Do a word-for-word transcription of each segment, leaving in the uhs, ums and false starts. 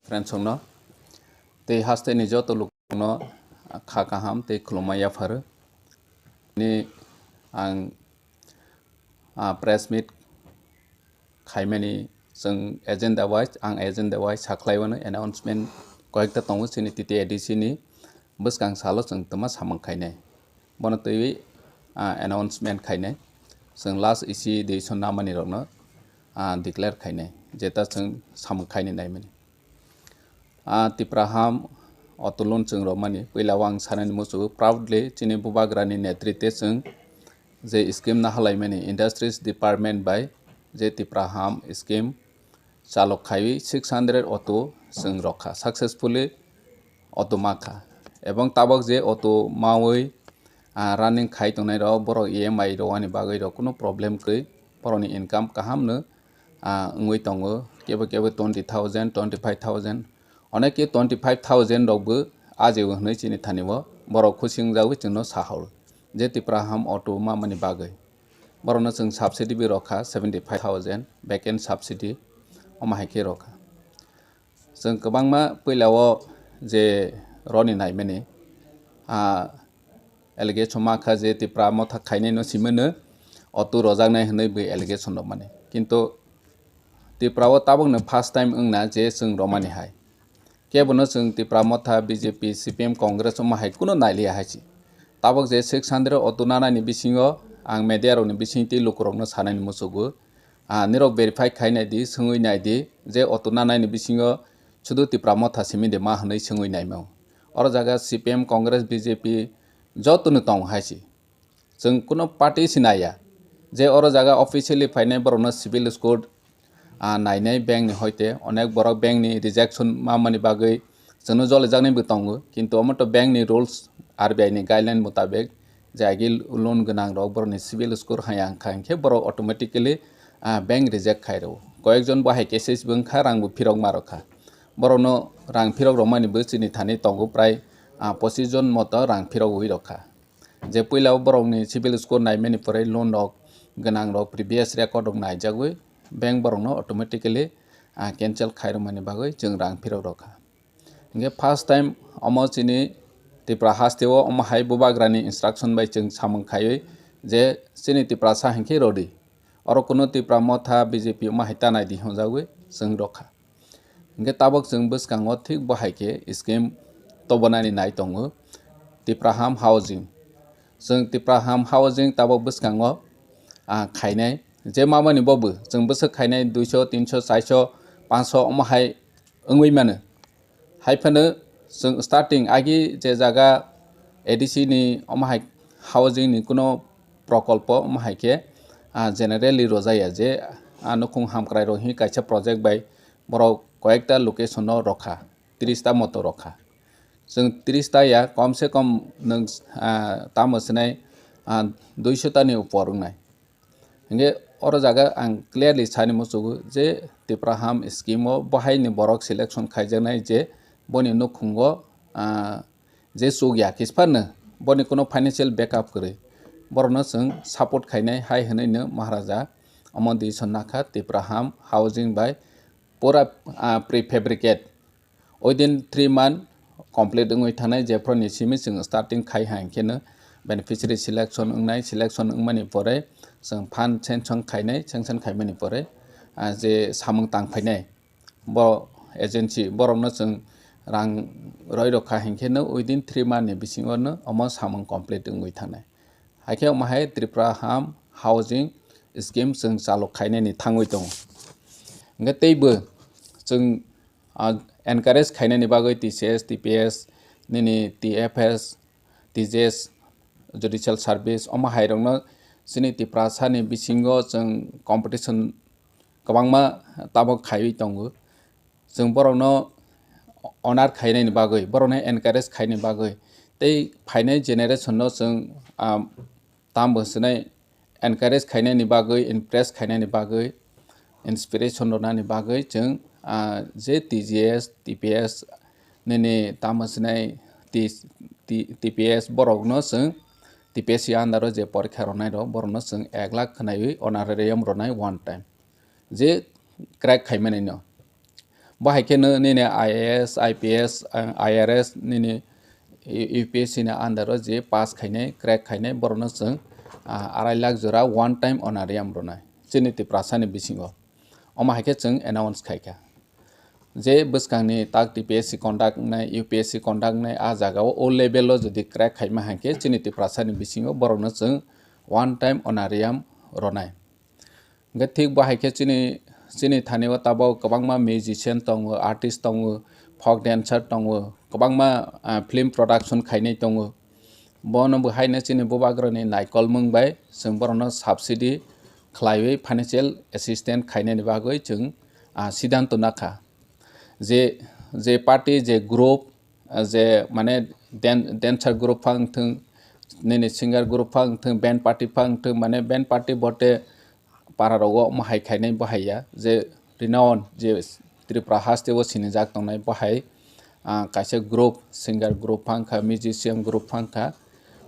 Friends rokno tei hasteni joto lukurokno kha kaham tei khulumma yapharo. Ni ang, ah, press meet khaimani chwng agenda wise, ang agenda wise sakhlaiwano announcement koyekta tongo chini T T A D C ni bwskang salo chwng twma samung khainai. Bono twiwi, ah, announcement khainai. Chwng last isi decision namani rokno, ah, declare khainai. Jeta chwng samung khaini naimani. Ah, Tipra ham auto loan chwng romani. Puila o ang sanani muchungo proudly chini bubagrani netrite chwng je scheme nahalaimani Industries Department bai je Tipra ham scheme chalok khaiwi six hundred auto chwng rokha successfully auto makha. Ebong tabok je auto mawi, ah, running khai tongnai rok borok E M I rwani bagwi rok kuno problem kwrwi borokni income kaham no, ah, wngwi tongo kebo kebo twenty thousand, twenty five thousand, onek ke twenty five thousand rok bo ajibo hwnwi chini thani o borok khusi wngjagwi chwngno sahoro je Tipra ham auto mamani bagwi borokno chwng subsidy bo rokha seventy five thousand vacant subsidy omo hai khe rokha. Chwng kwbangma puila o je roni naimani, ah, allegation ma kha je Tipra motha khainai no simano auto rojaknai hwnwi bwi allegation rwmani. Kintu Tipra o tabukno first time wngna je chwng romani hai. Kebono chwng Tipra motha, B J P, C P M, Congress omo hai kuno nailiya hai si. Tabuk je six hundred auto nanani bisingo ang media rokni bisingtwi lukurokno sanani muchungo. Ah, nirok verify khai nai di, swngwi nai di, je auto nanani bisingo sudu Tipra motha simi de ma hwnwi swngwi naimao. Oro jaga C P M, Congress, B J P jotono tongo hai si. Chwng kuno party si naiya. Je oro jaga officially phainai borokno civil score, ah, nainai bank ni hoite, onek borok bank ni rejection mamani bagwi chwngno jolijaknai bo tongo, kintu omo to bank ni rules, R B I ni guideline mutabek, je agi loan gwnang rok borokni civil score haya wngkha hinkhe borok automatically, ah, bank reject khai rwo. Koyekjon bo hai cases bo wngkha, rang bo phirok ma rokha. Borokno rang phirok rwmani bo chini thani tongo prai, ah, pochis jon moto rang phirok wi rokha. Je puila o borokni civil score naimani pore loan rok gwnang rok previous record rok naijagwi bank borokno automatically, ah, cancel khai rwmani bagwi chwng rang phirok rokha. Hinkhe first time omo chini Tripura haste o omo hai bubagrani instruction bai chwng samung khaiwi je chini Tiprasa hinkhe rodi. Oro kuno Tipra motha B J P omo hai ta nai di hwnjagwi chwng rokha. Hinkhe tabok chwng bwskango thik bo hai khe scheme tobonani nai tongo, Tipra Ham Housing. Chwng Tipra Ham Housing tabok bwskango, ah, khainai. Je mamani bo bo chwng bwswk khainai duiso, tinso, chaiso, panso omo hai wngwi mano. Hai phano chwng starting agi je jaga A D C ni omo hai housing ni kuno prokolpo omo hai khe, ah, generally rojaya je, ah, nukhung hamkrai rok hi kaisa project bai borok koyekta location o rokha, tris ta moto rokha. Chwng tris ta ya, kom se kom nwng, ah, tamo swnai, ah, duiso ta ni upor wngnai. Hinkhe oro jaga ang clearly sani muchugo je Tipra Ham scheme o bo hai ni borok selection khaijaknai je boni nukhungo, ah, je chukya kis phano boni kuno financial backup kwrwi, borokno chwng support khainai hai hwnwi no Maharaja omo decision nakha Tipra Ham Housing bai pura, ah, prefabricate within three month complete wngwi thangnai, jephru ni simi chwng starting khai hai hinkhe no beneficiary selection wngnai, selection wngmani pore chwng fund sanction khainai, sanction khaimani pore, ah, je samung tang phainai bo agency borokno chwng rang roi rokha hinkhe no within three month ni bisingo no omo samung complete wngwi thangnai. Haikhe omo hai Tripura Ham Housing scheme chwng chalok khainani thangwi tongo. Hinkhe teibo chwng, ah, encourage khainani bagwi T C S, T P S, nini T F S, T J S, Judicial Service, omo hai rokno chini Tiprasa ni bisingo chwng competition kwbangma tabok khaiwi tongo. Chwng borokno honor khainani bagwi, borokno encourage khainani bagwi tei phainai generation no chwng, ah, tambo swnai encourage khainani bagwi, impress khainani bagwi, inspiration rwnani bagwi chwng, ah, je T G S, T P S nini tamo sinai T-, T-, T P S borokno chwng T P S C under o je porikha rwnai rok borokno chwng ek lakh khwnaiwi honorarium rwnai one time je crack khaimani no. Bo hai khe no nini I A S, I P S, ah, I R S nini U P S C ni under o je pass khainai, crack khainai, borokno chwng, ah, arai lakh jora one time honorarium rwnai chini Tiprasa ni bisingo. Omo hai khe chwng announce khai kha. Je bwskangni tak T P S C conduct wngnai, U P S C conduct wngnai, a jagao o level o jodi crack khaima hai khe chini Tiprasa ni bisingo borokno chwng one time honorarium rwnai. Hingkhe thik bo hai khe chini, chini thani o tabok kwbangma musician tongo, artist tongo, folk dancer tongo, kwbangma, ah, film production khainai tongo. Bono bo haino chini bubagrani naikolmung bai chwng borokno subsidy khlaiwi financial assistance khainani bagwi chwng, ah, siddhanto nakha. Je, je party, je group, ah, je mane dan-, dancer group phang thung, nini singer group phang thung, band party phang thung, mane band party bote para rogo omo hai khainai bo hai ya, je renowned, je Tripura haste o sinijak tongnai bo hai, ah, kaisa group, singer group phang kha, musician group phang kha,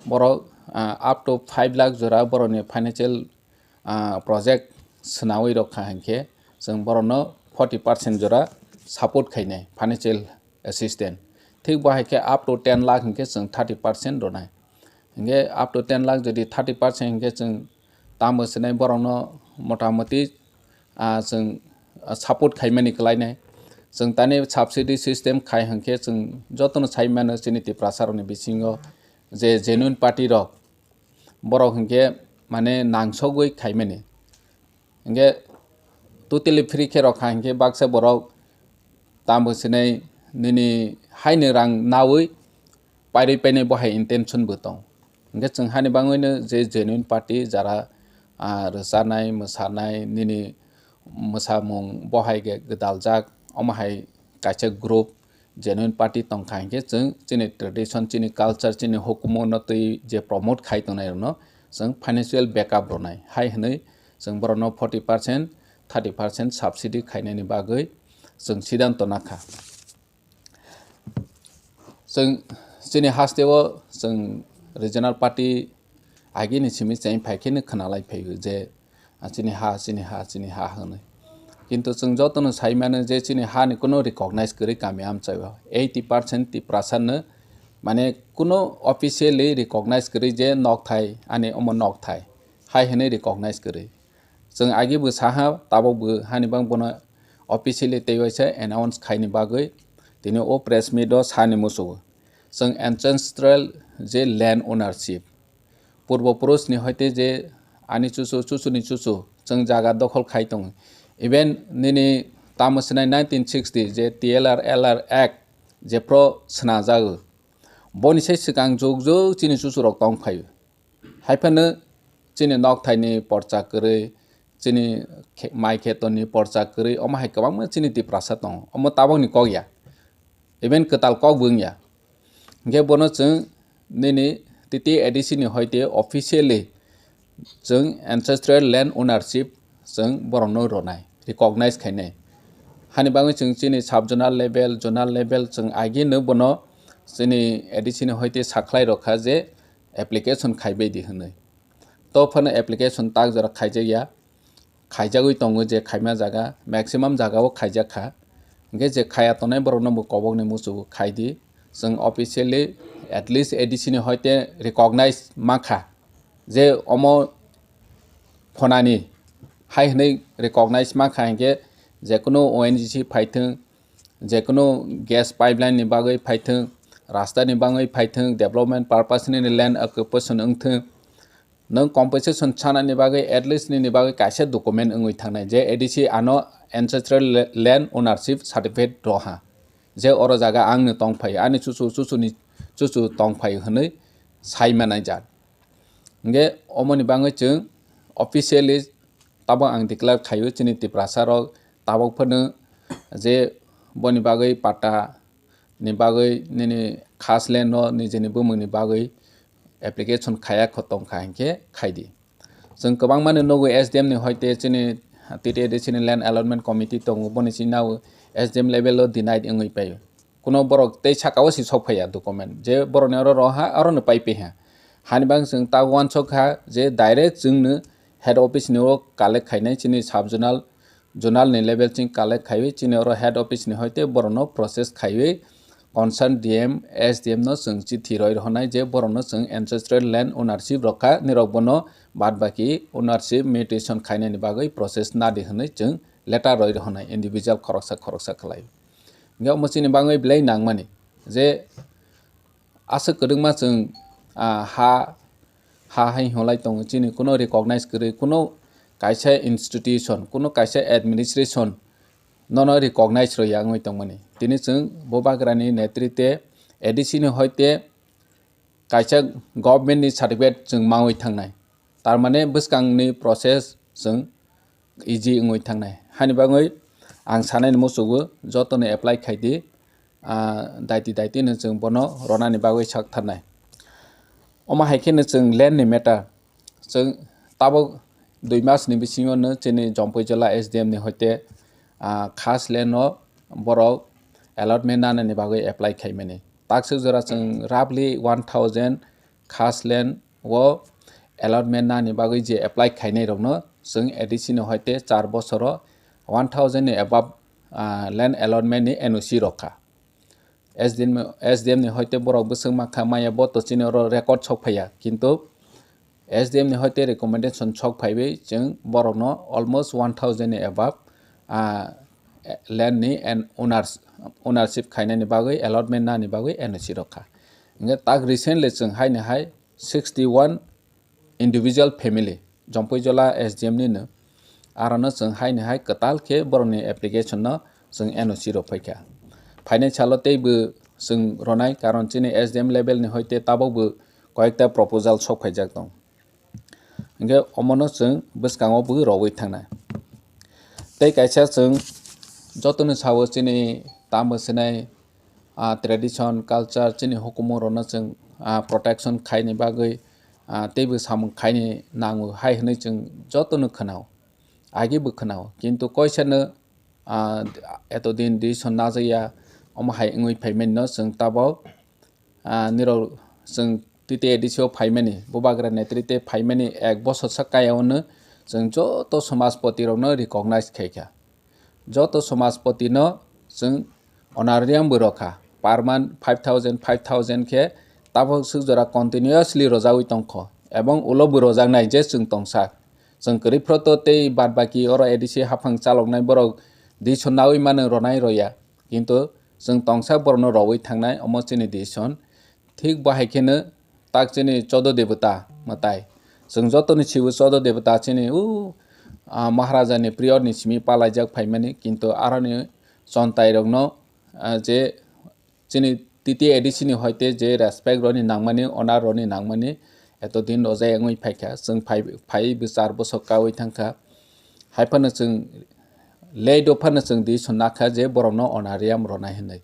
borok, ah, up to five lakh jora borokni financial, ah, project swnawi rok kha hinkhe chwng borokno forty percent jora support khainai financial assistance. Thik bo hai khe up to ten lakh hinkhe chwng thirty percent rwnai. Hinkhe up to ten lakh jodi thirty percent hinkhe chwng tamo swnai borokno motamoti, ah, chwng, ah, support khaimani kwlainai. Chwng tani subsidy system khai hinkhe chwng jotono sai mano chini Tiprasa rokni bisingo je genuine party rok borok hinkhe mane nangsogwi khaimani. Hinkhe totally free khe rokha hinkhe baksa borok tamo swnai nini haino rang nawi pairwi painai bo hai intention bo tong. Hinkhe chwng hani bangwino je genuine party jara, ah, rwchanai, mwsanai, nini mwsamung bo hai khe gwdaljak, omo hai kaisa group, genuine party tongkha hinkhe chwng chini tradition, chini culture, chini hukumu no twi je promote khai tongnai rokno chwng financial backup rwnai hai hwnwi chwng borokno forty percent, thirty percent subsidy khainani bagwi chwng siddhanto nakha. Chwng chini haste o chwng regional party agini simi cheng phai khe no khwnalai phaio je, ah, chini ha, chini ha, chini ha hwnwi. Kintu chwng jotono sai mano je chini hani kuno recognize kwrwi kami amchaio. Eighty percent Tiprasa no mane kuno officially recognize kwrwi je nokthai, ani omo nokthai hai hwnwi recognize kwrwi. Chwng agi bo saha, tabok bo hani bang bono officially tei waisa announce khaini bagwi tini o press meet o sani muchungo. Chwng ancestral je land ownership, purbo purush ni hoite je ani chuchu, chuchu ni chuchu chwng jaga dokhol khai tongo. Even nini tamo swnai nineteen sixty je T L R L R Act jephru swnajago, boni sai swkang jug jug chini chuchu rok tong phaio. Hai phano chini nokthaini porcha kwrwi, chini khe-, mai khetoni porcha kwrwi, omo hai kwbangma chini Tiprasa tongo. Omo tabokni kok ya. Even kwtal kok bo wngya. Hinkhe bono chwng nini T T A D C ni hoite officially chwng ancestral land ownership chwng borokno rwnai, recognize khainai. Hani bagwi chwng chini sub zonal level, zonal level chwng agino bono chini A D C ni hoite sakhlai rokha je application khaibai di hwnwi. To phano application tak jora khaijakya, khaijagwi tongo je khaima jaga, maximum jagao khaijakha. Hinkhe je khaya tongnai borokno bo kobokni muchungo khai di. Chwng officially at least A D C ni hoite recognize mankha je omo phonani hai hwnwi recognize mankha hinkhe jekunu O N G C phaithwng, jekunu gas pipeline ni bagwi phaithwng, rasta ni bagwi phaithwng, development purpose ni land occupation wngthwng, nwng compensation sanani bagwi at least nini bagwi kaisa document wngwi thangnai je A D C ano ancestral la-, land ownership certificate roha, je oro jaga angni tongphai, ani chuchu chuchuni chuchu tongphai hwnwi sai manai jak. Hinkhe omoni bagwi chwng officially tabok ang declare khaio chini Tiprasa rok tabok phano je boni bagwi patta ni bagwi nini khas land no nijeni bumungni bagwi application khaya kho tongkha hinkhe khaidi. Chwng kwbangmano nugo S D M ni hoite chini T T A D C ni land allotment committee tongo, boni chini nao S D M level o denied wngwi paio. Kuno borok tei saka o si sok phaiya document je borokni oro roha aro no pai paiha. Hani bang chwng ta uansuk kha je direct chwngno head office ni o collect khainai chini sub zonal zonal ni level ching collect khaiwi chini oro head office ni hoite borokno process khaiwi concern D M, S D M no chwng chithi roi rwhwnai je borokno chwng ancestral land ownership rokha, nirok bono bad baki ownership mutation khainani bagwi process nadi hwnwi chwng letter roi rwhwnai individual khoroksa khoroksa khlai. Hingke omo chini bagwi belai nangmani je aswk kwdwkma chwng, ah, ha, ha hai hwnlai tongo, chini kuno recognize kwrwi, kuno kaisa institution, kuno kaisa administration nono recognize rwya wngwi tongmani. Tini chwng Bubagrani netrite A D C ni hoite kaisa government ni certificate chwng mangwi thangnai. Tar mane bwskangni process chwng easy wngwi thangnai. Hani bagwi ang sanai ni muchugo jotono apply khai di, ah, daiti daiti no chwng bono ronani bagwi sak tharnai. Omo hai khe no chwng land ni matter, chwng tabuk dui mas ni bisingo no chini Jampui Jila S D M ni hoite, ah, khas land o borok allotment nanani bagwi apply khaimani. Takswk jora chwng roughly one thousand khas land o allotment nani bagwi je apply khainai rokno chwng A D C ni hoite char bosoro one thousand ni above, ah, land allotment ni N O C rokha. S D M, S D M ni hoite borok bwswk mankha maya bo to chini oro record sok phaiya, kintu S D M ni hoite recommendation sok phaiwi chwng borokno almost one thousand ni above, ah, land ni and owners, ownership khainani bagwi, allotment nani bagwi N O C rokha. Hingke tak recently chwng haini hai sixty one individual family, Jampui Jila S D M ni no, arono chwng haini hai kwtal khe borokni application no chwng N O C rok phaikha. Phainai salo tei bo chwng ronai, karon chini S D M level ni hoite tabuk bo koyekta proposal sok phaijak tong. Hingke omono chwng bwskango bo rogwi thangnai. Tei kaisa chwng jotono sao chini tamo sinai, ah, tradition, culture, chini hukumu rokno chwng, ah, protection khaini bagwi, ah, teibo samung khaini nango hai hwnwi chwng jotono khwnao, agi bo khwnao. Kintu koisano, ah, eto din decision najakya, omo hai wngwi phaimani no chwng tabuk, ah, nirok chwng T T A D C o phaimani, Bubagra netrite phaimani ek bosor sak kaya ono chwng joto samajpoti rokno recognize khaikha. Joto samajpoti no chwng honorarium bo rokha, per month five thousand, five thousand khe tabuk swk jora continuously rojagwi tongkho, ebong ulo bo rojaknai je chwng tongsa. Chwng kwrwi phroto tei bad baki oro A D C haphang chaloknai borok decision naui mano ronai roya, kintu chwng tongsa borokno rogwi thangnai, omo chini decision. Thik bo hai kheno tak chini chodo debota mwtai. Chwng jotoni sibo chodo debota chini u, ah, Maharaja ni period ni simi palaijak phaimani, kintu aroni chontai rokno, ah, je chini T T A D C ni hoite je respect roni nangmani, honor roni nangmani, eto din rojai wngwi phaikha, chwng phai, phai bwchar bosok kaui thangkha. Hai phano chwng late o phano chwng decision nakha je borokno honorarium ronai hinwi.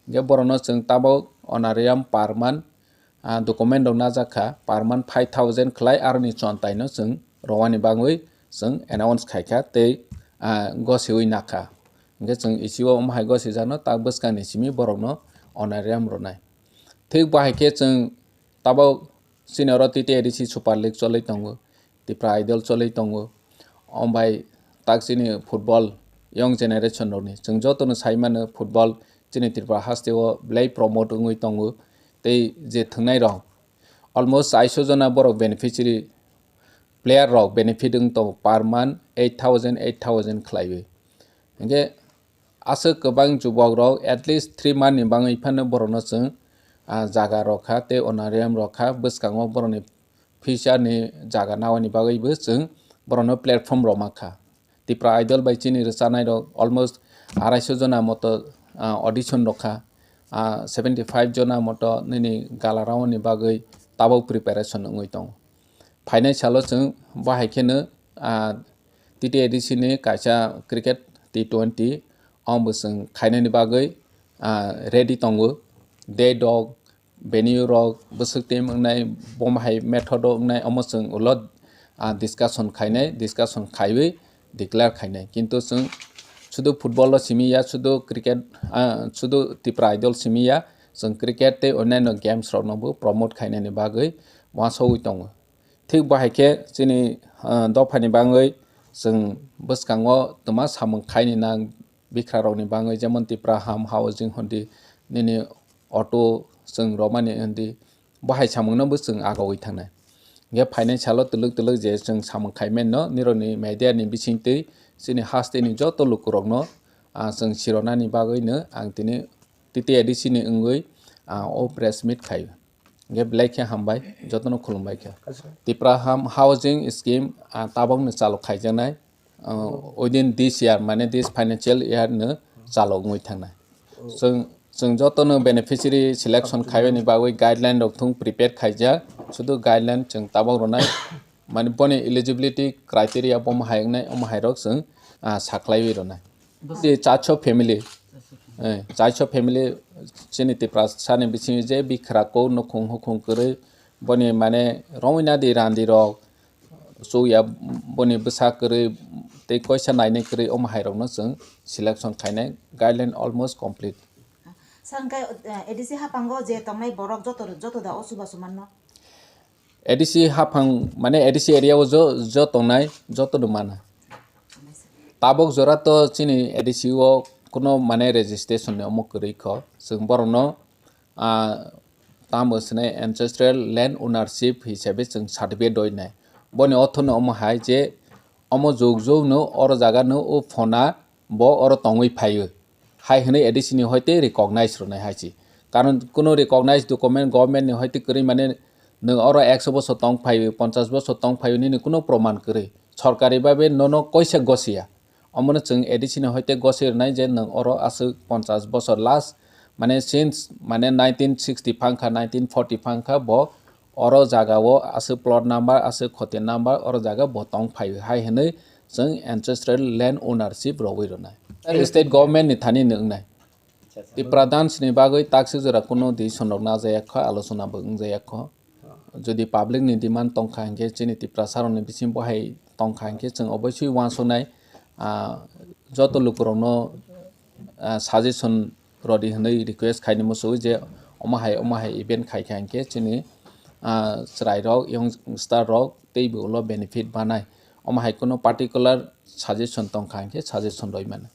Hingke borokno chwng tabuk honorarium per month, ah, document rok najak kha, per month five thousand khlai aroni chontai no chwng rowani bagwi chwng announce khaikha tei, ah, gosiwi nakha. Hingke chwng isi o omo hai gosijakno tak bwskangni simi borokno honorarium ronai. Thik bo hai khe chwng tabuk chini oro T T A D C Super League cholwi tongo, Tipra Idol cholwi tongo. Omo bai tak chini football young generation rokni chwng jotono sai mano football chini Tripura haste o belai promote wngwi tongo. Tei je thwngnai rok almost aisho jona borok beneficiary player rok benefit wng tongo per month eight thousand, eight thousand khlaiwi. Hingke aswk kwbang jubok rok at least three month ni bangwi phano borokno chwng, ah, jaga rokha tei honorarium rokha, bwskango borokni future ni jaga naoni bagwibo chwng borokno platform rok mankha. Tipra Idol bai chini rwchanai rok almost arai sho jona moto, ah, audition rokha, ah, seventy five jona moto nini gala round ni bagwi tabuk preparation wngwi tongo. Phainai salo chwng bo hai kheno, ah, T T A D C ni kaisa cricket T twenty omo chwng khainani bagwi, ah, ready tongo. Date rok, venue rok, bwswk team wngnai, bomo hai method o wngnai, omo chwng ulo, ah, discussion khainai, discussion khaiwi declare khainai. Kintu chwng sudu football o simi ya, sudu cricket, ah, sudu Tipra Idol simi ya, chwng cricket tei onyaino games rokno bo promote khainani bagwi uansugwi tongo. Thik bo hai khe chini, ah, dophani bagwi Chwng bwskango twma samung khaini nang bikhrakrokni bagwi, jemon Tipra Ham Housing hwndi, nini auto chwng romani hwndi, bo hai samungno bo chwng agogwi thangnai. Hwnkhe phainai salo twlwk twlwk je chwng samung khaimanno nirokni media ni bisingtwi chini hasteni joto lukurokno, ah, chwng sironani bagwino ang tini T T A D C ni wngwi, ah, o press meet khai. Hwnkhe belai khe hambai, jotono khulumbai khe. Tipra Ham Housing Scheme, ah, tabokno chalo khaijaknai, ah, within this year, mane this financial year no chalo wngwi thangnai. Chwng, chwng jotono beneficiary selection khaibani bagwi guideline rok thung prepare khaijak, sudu guideline chwng tabok rwnai, mane boni eligibility criteria bomo hai wngnai, omo hai rok chwng, ah, saklaiwi rwnai. Je chacho family, eh, chacho family chini Tiprasani bisingo je bikhrakrok nukhung hukhung kwrwi, boni mane romwina di randi rok, chuya boni bwsa kwrwi tei koisa nainai kwrwi, omo hai rokno chwng selection khainai, guideline almost complete. Sa hwnkhe, eh, A D C haphango je tongnai borok joto, joto da o chubachu manno? A D C haphang, mane A D C area o jo, jo tongnai, joto no mana. Tabok jora to chini A D C o kuno mane registration ni omo kwrwi kho. Chwng borokno, ah, tamo swnai ancestral land ownership hisabe chwng certificate rwi nai. Boni ortho no omo hai je omo jug jug no oro jaga no o phona bo oro tongwi phaio. Hai hwnwi A D C ni hoite recognize rwnai hai se. Karon kuno recognize document government ni hoite kwrwi mane nwng oro ekso bosor tong phaio, ponchash bosor tong phaio nini kuno proman kwrwi. Sorkari babe nono koisa gosiya. Omono chwng A D C ni hoite goswi rwnai je nwng oro aswk ponchash bosor last, mane since mane nineteen sixty phangkha, nineteen forty phangkha bo oro jaga o aswk plot number, aswk khoti number oro jaga bo tong phaio hai hwnwi chwng ancestral land ownership rogwi rwnai. State government ni thani no wngnai. Tipra dance ni bagwi takswk jora kuno decision rok najaya kho, alochona bo wngjaya kho. Jodi public ni demand tongkha hinkhe, chini Tiprasa rokni bising bo hai tongkha hinkhe, chwng obosui uansuknai, ah, joto lukurokno, ah, suggestion rodi hwnwi request khaini muchungwi je omo hai, omo hai event khaikha hinkhe chini, ah, chwrairok, youngster rok teibo ulo benefit banai. Omo hai kuno particular suggestion tongkha hinkhe suggestion roi mano.